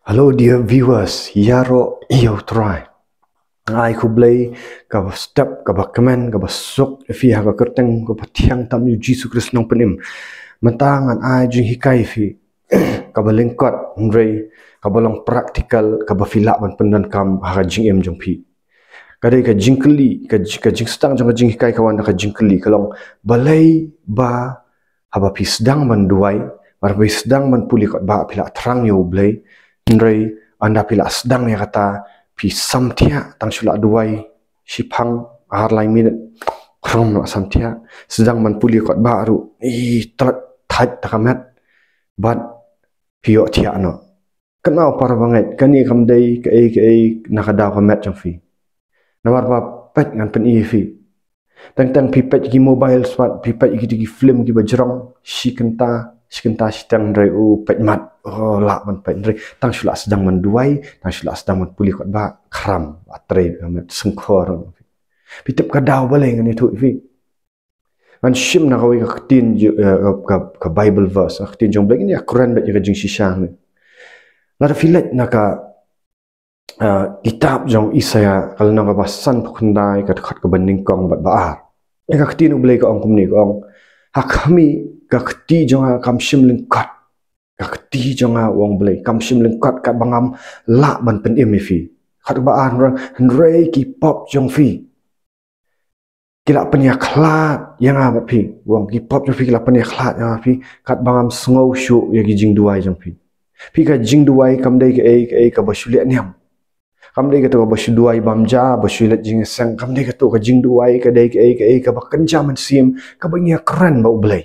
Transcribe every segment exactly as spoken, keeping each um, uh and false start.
Hello dear viewers, ïaroh ïa U Trai. Ai khublei kaba step, kaba kmen, kaba suk ïa phi ha ka kyrteng kaba thiang tam U Jisu Khrist Nongpynim. Mynta ngan ai jinghikai ïa phi kaba lyngkot, hynrei kaba long practical, kaba phi lah ban pyndonkam ha ka jingim jong phi. Ka dei ka jingkylli, ka ji-, ka jingsdang jong ka jinghikai ka wan da ka jingkylli, ka long, balei ba haba phi sdang ban duwai, haba phi sdang ban pule kot Bah, phi la thrang ïa U Blei, hynrei ynda phi la sdang ïa kata, phi samthiah, tang shu la duwai shiphang ar lai minit, khlem la samthiah, sdang ban pule kot Bah ruh, i, tlat thait ta ka met, bad phi ïohthiah noh. Kynmaw para bangeit, kane kam dei kaei kaei na ka daw ka met jong phi. Namar ba peit, ngan pyni ïa phi. Teng teng phi peit ki mobile, smat, phi peit ki, ki film kiba jrong, shi kynta, shi kynta shiteng, hynrei u peit mat. Oh, lah ban peit, hynrei tang shu la sdang ban duwai, tang shu la sdang ban pule kot Bah, khram, ba trei ka met, sngewkhor. Phi tip ka daw balei ngan ïathuh ïa phi? Ngan shim na kawei ka ktien ju-, eh, ka, ka, ka Bible verse, ka ktien jong U Blei, ngan ïakren beit ïa ka jingshisha hangne. Lada phi leit na ka, eh, kitab jong Isaïah, ka lynnong kaba sanphew khyndai, ka dkhot kaba nyngkong bad ba ar. Ïa ka ktien U Blei ka ong kumne, ka ong, ha khmih, ka kti jong nga kam shym lyngkot. Ka kti jong nga, u ong U Blei, kam shym lyngkot katba ngam lah ban pynim ïa phi. Dkhot ba ar, hynrei ki pop jong phi ki la pynïakhlad ïa nga bad phi. U ong, ki pop jong phi ki la pynïakhlad ïa nga bad phi, katba ngam sngew shuh ïa ki jingduwai jong phi. Phi, ka jingduwai kam dei kaei kaei kaba shu leh niam. Kam dei kato kaba shu duwai bam ja, ba shu leit jingïaseng, kam dei kato. Ka jingduwai ka dei kaei kaei kaba kynja mynsiem, kaba ngi ïakren bad U Blei.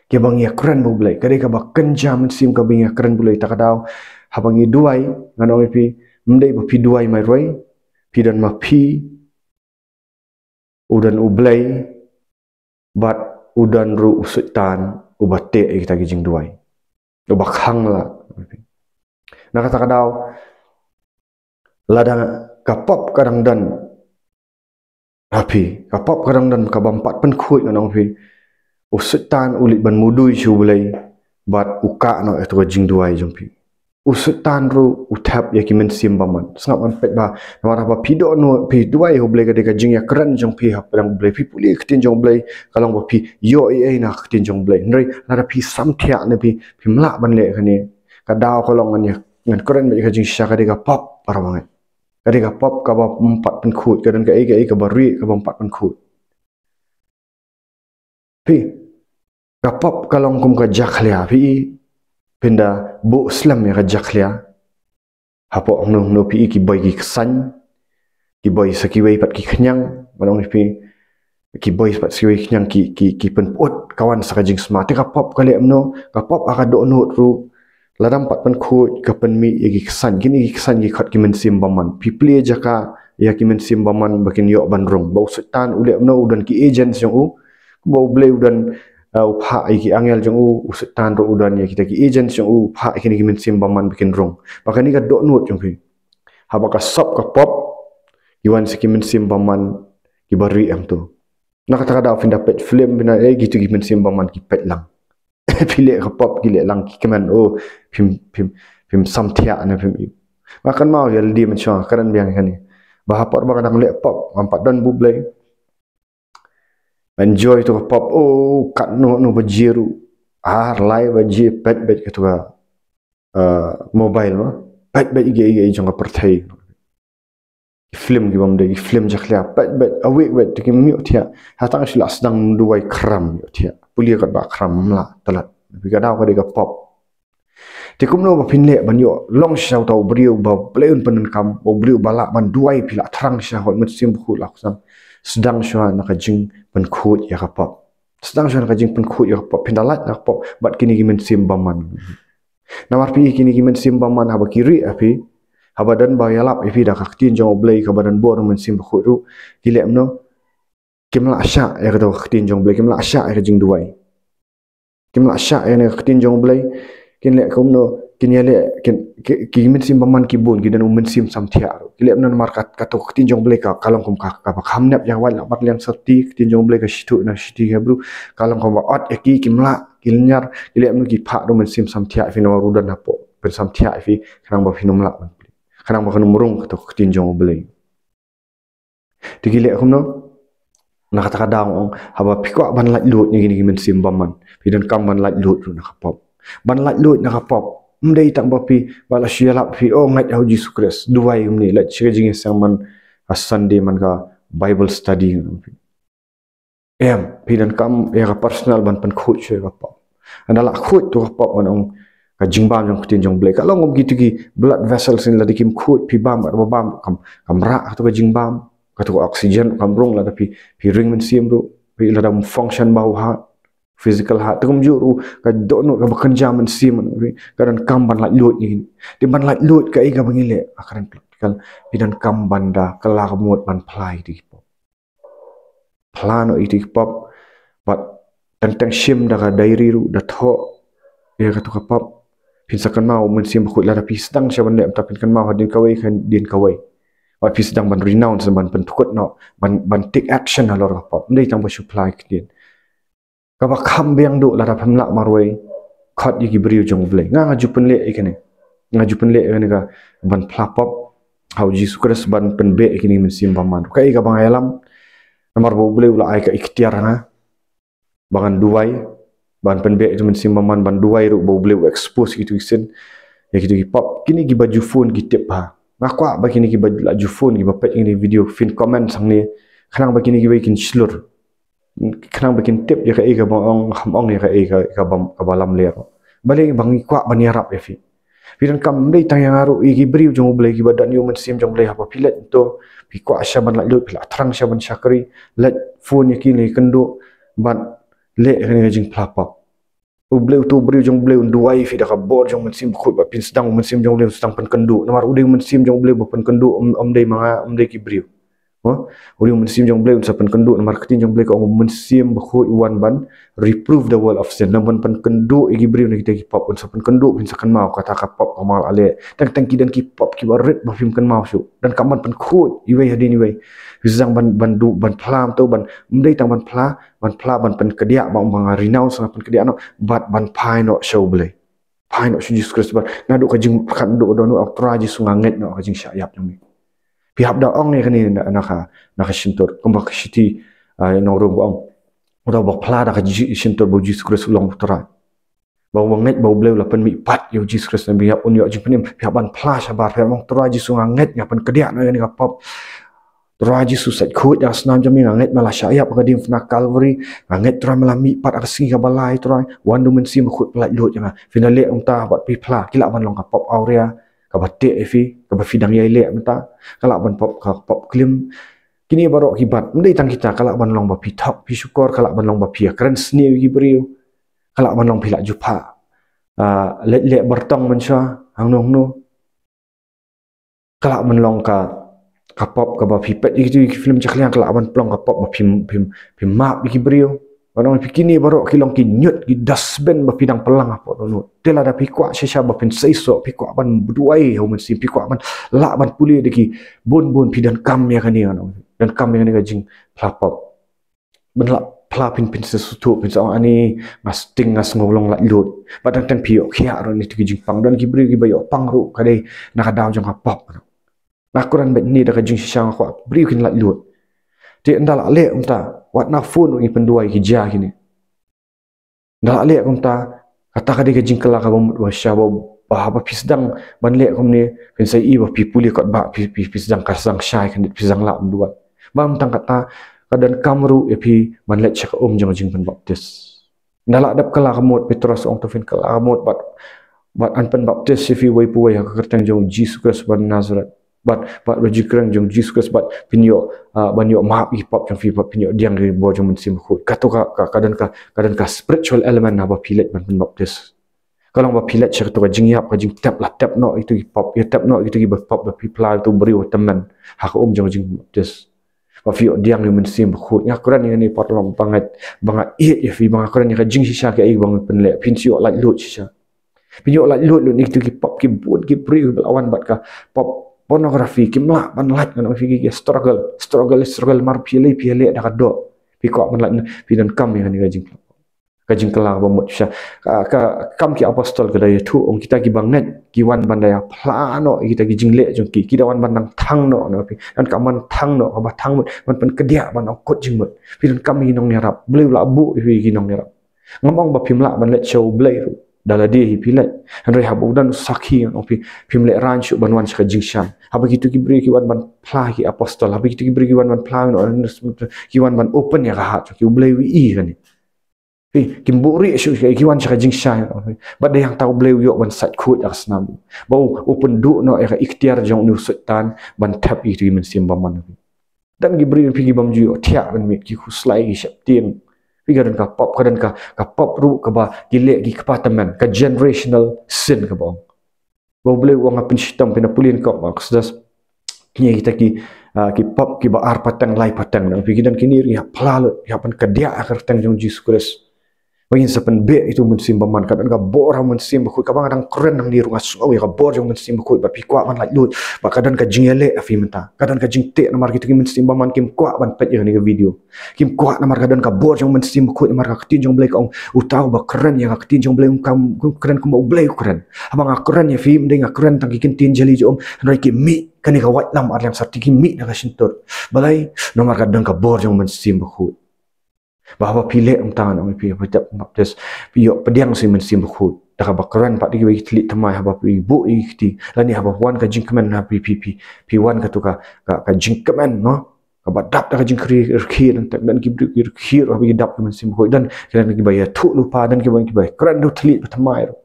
Kaba ngi ïakren bad U Blei, ka dei kaba kynja mynsiem, kaba ngi ïakren bad U Blei. Ta ka daw, haba ngi duwai, ngan ong ïa phi, ym dei ba phi duwai marwei, phi don ma phi, u don U Blei, bad u don ruh u Soitan, uba teh ïa kita ki jingduwai, uba khang lad. Na kata ka daw, lada ka pop ka dang don ha phi, ka pop ka dang don, kaba ym pat pynkhuid, ngan ong ïa phi, u Soitan u leit ban mudui sha U Blei, bad u kah noh ïa kato ka jingduwai jong phi. U Soitan ruh u thep ïa ki mynsiem bymman. Sngap, ngan peit ba, namar haba phi dohnud, phi duwai ha U Blei, ka dei ka jingïakren jong phi hapdeng U Blei, phi pule ka ktien jong U Blei, ka long ba phi ïoh ei ei na ka ktien jong U Blei. Hynrei lada phi samthiah ne phi, phim lah ban leh kane, ka daw ka long, ngan ïa, ngan kren beit ïa ka jingshisha, ka dei ka pop, para bangeit. Ka dei ka pop kaba ym pat pynkhuid, ka don kaei kaei kaba rieh kaba ym pat pynkhuid. Phi, ka pop ka long kum ka jakhlia, phi i, phin da buh slem ïa ka jakhlia. Hapoh hangno hangno, phi i, ki boi ki ksain, ki boi sa kiwei pat ki khñiang, ngan ong ïa phi, ki boi pat sa kiwei khñiang, ki, ki, ki pynput, ka wan sa ka jingsma. Te ka pop ka leh kumno? Ka pop ha ka dohnud ruh, lada ym pat pynkhuid, ka pynmih ïa ki ksain. Kine ki ksain ki khot ki mynsiem bymman. Phi plie jaka ïa ki mynsiem bymman ba kin ïoh ban rung. Ba u Soitan u leh kumno? U don ki agents jong u. Ba U Blei u don, eh, u phah ïa ki angel jong u, u Soitan ruh u don ïa kita ki agents jong u, u phah ïa kine ki mynsiem bymman ba kin rung. Ba kane ka dohnud jong phi, haba ka sop ka pop, ki wan sa ki mynsiem bymman kiba rieh hangto. Na kata ka daw, phin da peit film, phin da, eh, kito ki mynsiem bymman ki peit lang. Phi leh ka pop, ki leh lang, ki kmen, oh, phim, phim, phim samthiah ne phim i. Nga kynmaw ïa lade mynshuwa, kren biang kane. Ba ha por ba nga dang leh pop, ngam pat don bad U Blei. Enjoy to ka pop, oh, katno katno baje ruh, ar lai baje, peit beit kato ka, eh, mobile mo. Peit beit ïa ki, ïa ki jong ka pyrthei. Ki film ki bym dei, ki film jakhlia, peit beit, awake beit, te kim ïohthiah. Haba tang shu la sdang duwai, khram, ïohthiah. Pule kot Bah, khram, ym lah, tlat. Phi, ka daw ka dei ka pop. Te kumno ba phin leh ban ïoh long shisha uta u briew ba U Blei un pyndonkam, u briew ba lah ban duwai, phi la thrang shisha ha U Mynsiem Bakhuid, la khuslai. Sdang shuwa na ka jingpynkhuid ïa ka pop. Sdang shuwa na ka jingpynkhuid ïa ka pop, phin da lait na ka pop bad kine ki mynsiem bymman. Namar phi, kine ki mynsiem bymman haba ki rieh ha phi, haba don ba ïalap ïa phi da ka ktien jong U Blei, kaba don bor U Mynsiem Bakhuid ruh, ki leh kumno? Kim lah shah ïa kato ka ktien jong U Blei, kim lah shah ïa ka jingduwai. Kim lah shah ïa ka ktien jong U Blei, kin leh kumno, kin ïaleh, kin, ki, ki mynsiem bymman ki bun, ki don u mynsiem samthiah ruh. Ki leh kumno? Namar kat, kato ka ktien jong U Blei ka, ka long kum ka, kaba kham nep ïa ka waiñ, la mat liang syrti, ka ktien jong U Blei ka shithuh na ka shithi Hebru, ka long kumba ot ïa ki, kim lah, ki lynñiar, ki leh kumno? Ki phah da u mynsiem samthiah ïa phi namar u don hapoh. pynsam thiah ïa phi, khnang ba phin ym lah ban plie, khnang ba kan ym rung kato ka ktien jong U Blei. Te ki leh kumno? Na kata ka daw nga ong, haba phi kwah ban laitluid na kine ki mynsiem bymman, phi donkam ban laitluid ruh na ka pop. Ban laitluid na ka pop ym dei tang ba phi, ba la shu ïalap phi, oh, ngeit ha U Jisu Khrist, duwai kumne, leit sha ka jingïaseng man ka Sunday, man ka Bible study. Em, phi donkam ïa ka personal ban pynkhuid shuwa ïa ka pop. Ynda la khuid to ka pop, ngan ong, ka jingbam jong ka ktien jong U Blei ka long kum kito ki blood vessels, lada kim khuid, phi bam, bam, bam, kam, kam rah kato ka jingbam, kato ka oxygen kam rung, lada phi, phi ring mynsiem ruh, phi lada ym function bha u heart, physical heart, te kumjuh ruh ka dohnud kaba kynja mynsiem, ka donkam ban laitluid ïa kine. Te ban laitluid kaei kaba ngi leh, a kren practical, phi donkam ban da kylla ka mut ban phla ïa kito ki pop. Phla noh ïa kito ki pop. Bad teng teng shim da ka diary ruh, da thoh ïa kato ka pop. Phin sa kynmaw U Mynsiem Bakhuid, lada phi sdang sha ban leh mynta, phin kynmaw hadien kawei, hadien kawei. Bad phi sdang ban renounce, ban pyndkut noh, ban, ban take action halor ka pop. Ym dei tang ba shu phla ïa ka ktien. Kaba kham biang duh, lada phim lah marwei, khot ïa ki briew jong U Blei. Nga, nga ju pynleh ïa kane. Nga ju pynleh ïa kane, ka ban phla pop ha U Jisu Khrist, ban pynbeh ïa kine ki mynsiem bymman. Kaei kaba nga ïalam, namar ba U Blei u la ai ka iktiar ha nga ba ngan duwai, ban pynbeh ïa kito ki mynsiem bymman, ban duwai ruh ba U Blei u expose ïa kito ki sin, ïa kito ki pop. Kine kiba ju phone ki tip ha. Nga kwah ba kine kiba la ju phone, kiba peit ïa kine ki video, phin comment hangne, khnang ba kine kiwei kin shlur, khnang ba kin tip ïa kaei kaba nga ong, ngam ong ïa kaei ka, kaba, kaba lamler. Balei ba ngi kwah ban ïarap ïa phi. Phi donkam, ym dei tang ïa nga ruh, ïa ki briew jong U Blei kiba don ïa U Mynsiem jong U Blei, haba phi leit to, phi kwah sha ban laitluid, phi la thrang sha ban shakri, leit phone ïa ki, leit kynduh, bad leh ïa kane ka jingphla pop. U Blei, uto u briew jong U Blei un duwai ïa phi da ka bor jong U Mynsiem Bakhuid, bad phin sdang, U Mynsiem jong U Blei un sdang pynkynduh. Namar u dei U Mynsiem jong U Blei ba pynkynduh, ym, ym dei ma nga, ym dei ki briew. Mo? U dei U Mynsiem jong U Blei un sa pynkynduh, namar ka ktien jong U Blei ka ong, U Mynsiem Bakhuid u wan ban reprove the world of sin. Wan ban pynkynduh ïa ki briew na kita ki pop, un sa pynkynduh, phin sa kynmaw kata ka pop kaba nga la leh. Teng teng ki don ki pop kiba rit ba phim kynmaw shuh. Donkam ban pynkhuid iwei hadien iwei. Phi sdang ban, ban duh, ban phla to, ban, ym dei tang ban phla, ban phla, ban pynkdiah, ba ong ba nga renounce, nga pynkdiah noh, bad ban phai noh sha U Blei. Phai noh sha U Jisu Khrist, bad naduh ka jingpyrkhat, naduh ka dohnud, ong, Trai Jisu, nga ngeit noh ka jingshah ïap jong me. Phi hap da ong ïa kane na, na ka, na ka shyntur, kumba ka shithi, ah, nongrum ka ong. Uta uba phla da ka ji-, shyntur ba U Jisu Khrist u long U Trai, ba u ngeit ba U Blei u la pynmihpat ïa U Jisu Khrist na bynta un ïoh jingpynim, phi hap ban phla shabar, phi hap ban ong, Trai Jisu, nga ngeit, nga pynkdiah noh ïa kane ka pop. Trai Jisu, sait khuid ïa ka snam jong me, nga ngeit me la shah ïap ha ka diengphna Calvary, nga ngeit, Trai, me la mihpat ha ka sngi kaba lai, Trai, wan da U Mynsiem Bakhuid, pyllait luid ïa nga. Phin da leh kumta, bad phi phla, ki lah ban long ka pop awria kaba teh ïa phi, kaba phi dang ïai leh mynta, ka lah ban pop, ka pop klim. Kine baroh ki bat, ym dei tang kita, ka lah ban long ba phi thok, phi shukor, ka lah ban long ba phi ïakren sniew ïa ki briew, ka lah ban long phi la ju phah, ah, leh, leh bartong mynshuwa hangno hangno. Ka lah ban long ka, ka pop kaba phi peit ïa kito ki film jakhlia, ka lah ban long ka pop ba phim, phim, phim map ïa ki briew. Ban ong ïa phi, kine baroh ki long ki ñiut, ki dustbin ba phi dang pynlang hapoh dohnud. Te lada phi kwah shisha ba phin seisoh, phi kwah ban duwai ha U Mynsiem, phi kwah ban lah ban pule da ki bun bun, phi donkam ïa kane, ngan ong, donkam ïa kane ka jingphla pop. Ban lah phla, phin, phin sa sngewthuh, phin sa ong, ani nga sting, nga sngew long laitluid. Bad teng teng phi ïoh khiah ruh na kito ki jingpang. Don ki briew kiba ïoh pang ruh ka dei na ka daw jong ka pop. Nga kren beit hangne da ka jingshisha, nga kwah briew kin laitluid. Te ynda la leh kumta, wat na phone ruh ngin pynduwai ki jia kine. Ynda la leh kumta, kata ka dei ka jingkylla kaba mut ba shisha, ba, ba haba phi sdang ban leh kumne, phin sa ïohi ba phi pule kot ba phi, phi, phi sdang, ka sdang shai khyndiat, phi sdang lah ban duwai. Bad ym tang kata, ka donkam ruh ïa phi ban leit sha ka um jong ka jingpynbaptis. Ynda la dep kylla ka mut, Petros ong, to phin kylla ka mut bad, bad yn pynbaptis ïa phi uwei pa uwei ha ka kyrteng jong U Jisu Khrist ba Nasaret. Bad, bad ka jingkren jong U Jisu Khrist, bad phin ïoh, ah, ban ïoh map ïa ki pop jong phi, bad phin ïoh diang ïa ka bor jong U Mynsiem Bakhuid. Kato ka, ka, ka don ka, ka don ka spiritual element haba phi leit ban pynbaptis. Ka long ba phi leit sha kato ka jingïap, ka jingtep, la tep noh ïa kito ki pop, ïa tep noh ïa kito kiba pop ba phi phla, ïa uto u briew uba tymmen ha ka um jong ka jingbaptis. Ba phi ïoh diang ïa U Mynsiem Bakhuid. Nga kren ïa kane, paralok, ba nga, ba nga ïeit ïa phi, ba nga kren ïa ka jingshisha, kaei ba ngi pynleh, phin sa ïoh laitluid shisha. Phin ïoh laitluid lut na kito ki pop, ki bun ki briew kiba la wan bad ka pop pornography, kim lah ban lait, ngan ong ïa phi, ki, ki struggle, struggle, struggle, mar phi leh, phi leh da ka doh. Phi kwah ban lait, phi donkam ïa kane ka jingpop. Ka jingkylla ba mut sha. Ka, ka kam ki apostol ka da ïathuh, ong kita ki bangeit, ki wan ban da ïa phla noh kita ki jingleh jong ki, ki da wan ban nang thang noh, na phi. Don ka man thang noh, ka ba thang mut, ban pynkdiah, ban ong kut jingmut. Phi donkam ki nongïarap, Blei u la buh ïa phi ki nongïarap. Ngam ong ba phim lah ban leit sha U Blei ruh da lade hi phi leit. Hynrei haba u don u sakhi, ong phi, phim lehraiñ shuh ban wan sha ka jingshai. Haba kitu ki briew ki wan ban phla ki apostol, haba kitu ki briew ki wan ban phla noh, ki wan ban open ïa ka heart jong ki, U Blei u ïohi kane. Phi, kim buhrieh shuh ki wan sha ka jingshai. Bad da ïa kata U Blei u ïoh ban sait khuid ïa ka snam. Ba u, u pynduh noh ïa ka iktiar jong une u Soitan ban thep ïa kitu ki mynsiem bymman. Don ki briew phi ki bym ju ïohthiah ban miet, ki khuslai, ki sheptieng. Phi, ka don ka pop, ka don ka, ka pop ruh kaba ki leh ki kpa tymmen, ka generational sin kaba ong. Ba U Blei u ong ha pynshitom, phin da pule kop ma Exodus. Kine kita ki, ah, ki pop kiba ar pateng, lai pateng. Nang phi, ki don kine ruh ki hap phla lut, ki hap pynkdiah ha ka kyrteng jong U Jisu Khrist. Ba ngin sa pynbeit ïa itu mynsiem bymman, ka don ka bor ha u Mynsiem Bakhuid, kaba nga dang kren hangne ruh nga sngew ïa ka bor jong u Mynsiem Bakhuid, bad phi kwah ban laitluid, bad ka don ka jingïaleh ha phi mynta, ka don ka jingteh namar kitu ki mynsiem bymman kim kwah ban peit ïa kane ka video. Kim kwah namar ka don ka bor jong u Mynsiem Bakhuid, namar ka ktien jong U Blei ka ong, uta uba kren ïa ka ktien jong U Blei um kren kumba U Blei u kren. Haba nga kren ïa phi, ym dei nga kren tang ki ktien jali jong um, hynrei ki mih, kane ka waitlam ar liang sarti ki mih na ka shyntur. Balei? Namar ka don ka bor jong u Mynsiem Bakhuid. Ba haba phi leh kumta, nang phi, phi dep baptis, phi ïoh pdiang sa ïa u Mynsiem Bakhuid. Da kaba kren pat ïa kiwei ki thylliej thymmai, haba phi buh ïa ki kti, lane haba wan ka jingkmen ha phi, phi, phi, phi wan katu ka, ka, ka jingkmen, no? Kaba dap da ka jingkyrkhu, rkhie, nangta don ki briew ki rkhie ruh haba ki dap ïa u Mynsiem Bakhuid, don ki, don kiba ïathuh lypa, don kiba, kiba kren da u thylliej ba thymmai ruh.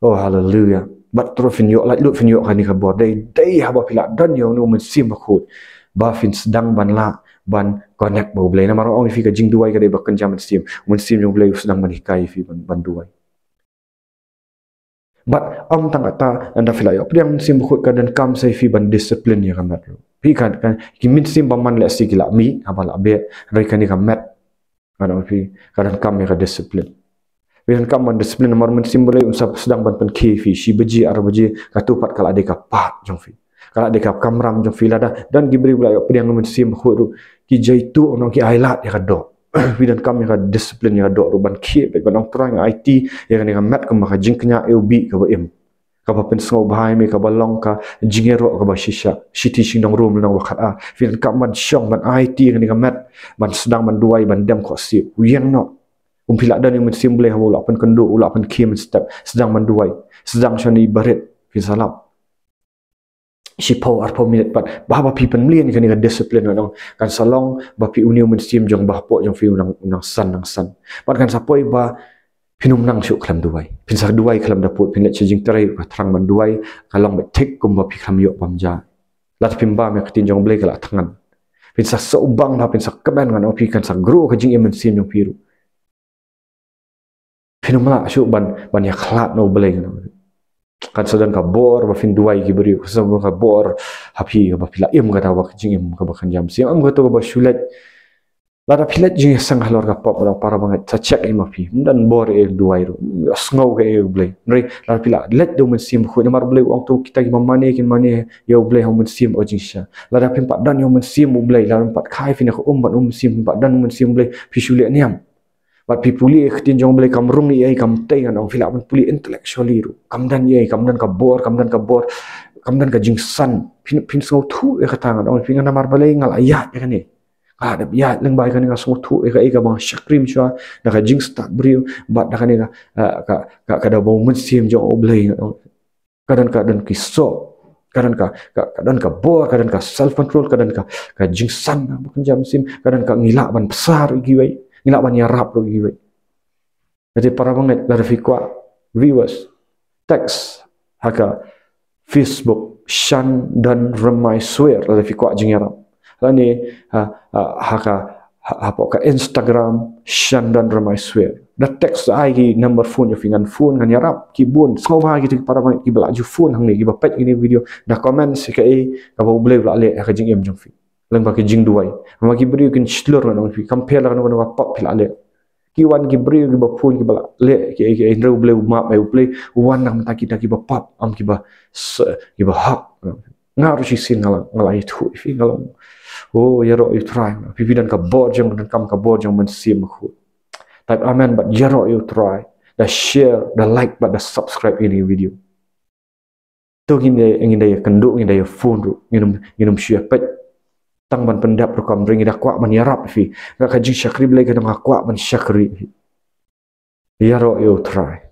Oh, haleluya. Bad terus phin ïoh, laitluid phin ïoh kane ka bor. Dei, dei haba phi la don ïa une u Mynsiem Bakhuid ba phin sdang ban lah ban connect bad U Blei. Namar ong ïa phi ka jingduwai ka dei ba kynja mynsiem. U Mynsiem jong U Blei u sdang ban hikai ïa phi ban, ban duwai. Bad ym tang kata, ynda phi la ïoh pdiang Mynsiem Bakhuid, ka donkam sa ïa phi ban discipline ïa ka met ruh. Phi, ka, ka, ki mynsiem bymman lehse ki la mih haba la beh, hynrei kane ka met, ka don, phi, ka donkam ïa ka discipline. Phi donkam ban discipline namar u Mynsiem Blei un sa sdang ban pynkhie ïa phi shi baje, ar baje, kato pat ka la dei ka part jong phi. Ka la dei ka kamram jong phi. Lada don ki briew ba la ïoh pdiang u Mynsiem Bakhuid ruh, ki jaituh, nang ki ailad ïa ka doh. Phi donkam ïa ka discipline ïa ka doh ruh, ban khie beit, ban ong, Trai, nga aiti ïa kane ka met kumba ka jingkñia ïew bih kaba im, kaba pynsngewbha ïa me, kaba long ka jingïaroh kaba shisha. Shithi Shynrong Rom lynnong ba khatar. Phi donkam ban shong, ban aiti ïa kane ka met, ban sdang ban duwai, ban dem khohsiew. Ïeng noh. Um, phi la don ïa u Mynsiem Blei, haba u la pynkynduh, u la pynkhie mynstep, sdang ban duwai, sdang shane barit, phin sa lap shiphew arphew minit pat. Ba haba phi pynmlien ïa kane ka discipline, nang, kan sa long ba phi, une u mynsiem jong ba hapoh jong phi u nang, u nang san, nang san. Bad kan sa poi ba phin ym nang shuh khlem duwai. Phin sa duwai khlem da pud, phin leit sha jingtrei ruh ka thrang ban duwai, ka long beit thik kumba phi khlem ïoh bam ja. Lada phim bam ïa ka ktien jong U Blei, ka la thngan. Phin sa sngewbang, phin sa kmen, ngan ong ïa phi, kan sa grow ka jingim mynsiem jong phi ruh. Phin ym lah shuh ban, ban ïakhlad na U Blei. Kan sa don ka bor ba phin duwai ki briew, kan sa don ka bor ha phi ba phi la im kata ka jingim kaba kynja mynsiem. Ym kato kaba shu leit. Lada phi leit jingïaseng halor ka pop, lada, para bangeit, sa check ïa ma phi. Ym don bor ïa duwai ruh. Ym sngew kaei ïa U Blei. Hynrei lada phi la leit da u Mynsiem Bakhuid, namar U Blei u ong, to kita kiba mane kin mane ïa U Blei ha u Mynsiem, ha ka jingshisha. Lada phim pat don ïa u Mynsiem U Blei, lada phim pat kha ïa phi na ka um bad u Mynsiem, phim pat don u Mynsiem U Blei, phi shu leh niam. Bad phi pule ïa ka ktien jong U Blei, kam rung ïa ei, kam tei, ngan ong, phi lah ban pule intellectually ruh. Kam don ïa ei, kam don ka bor, kam don ka bor, kam don ka jingsan. Phin, phin sngewthuh ïa kata, ngan ong ïa phi, ngan, namar balei nga la ïaid ïa kane. Nga la dep ïaid lyngba ïa kane, nga sngewthuh ïa kaei kaba nga shakri mynshuwa, na ka jingstad briew, bad na kane ka, eh, ka, ka, ka da ba u Mynsiem jong U Blei, ngan ong. Ka don, ka don ki soh, ka don ka, ka, ka don ka bor, ka don ka self control, ka don ka, ka jingsan ba kynja mynsiem, ka don ka, ngi lah ban bsa ruh ïa kiwei, ngi lah ban ïarap ruh ïa kiwei. Kata, para bangeit, lada phi kwah, viewers, text ha ka Facebook, Shan Don Rymai Swer, lada phi kwah jingïarap. Lane ha, ha, ha ka, ha, hapoh ka Instagram, Shan Don Rymai Swer. Da text ai ki number phone jong phi, ngan phone, ngan ïarap. Ki bun, sngewbha kita ki para bangeit kiba la ju phone hangne, kiba peit kine ki video, da comment sa kaei kaba U Blei u la leh ha ka jingim jong phi lyngba ki jingduwai. Namar ki briew kin shlur, ngan ong ïa phi, kam pher la kano kano ka pop phi la leh. Ki wan ki briew kiba phone kiba la leh, ki, ki, hynrei U Blei u map, eh, U Blei u wan na ka bynta kita kiba pop, ym kiba s-, kiba hok. Nga ruh shisien nga la, nga la ïathuh ïa phi, nga la ong, oh, ïaroh ïa U Trai. Phi, phi don ka bor jong, donkam ka bor jong u Mynsiem Bakhuid. Type amen bad ïaroh ïa u Trai da share, da like bad da subscribe ïa kane ka video. To ngin da, ngin da ïakynduh, ngin da ïaphone ruh, ngin ym, ngin ym shu ïapeit tang ban pyndep rukom, hynrei ngi da kwah ban ïarap ïa phi. Nga ka jingshakri Blei ka dang, nga kwah ban shakri ïa phi. Ïaroh ïa u Trai.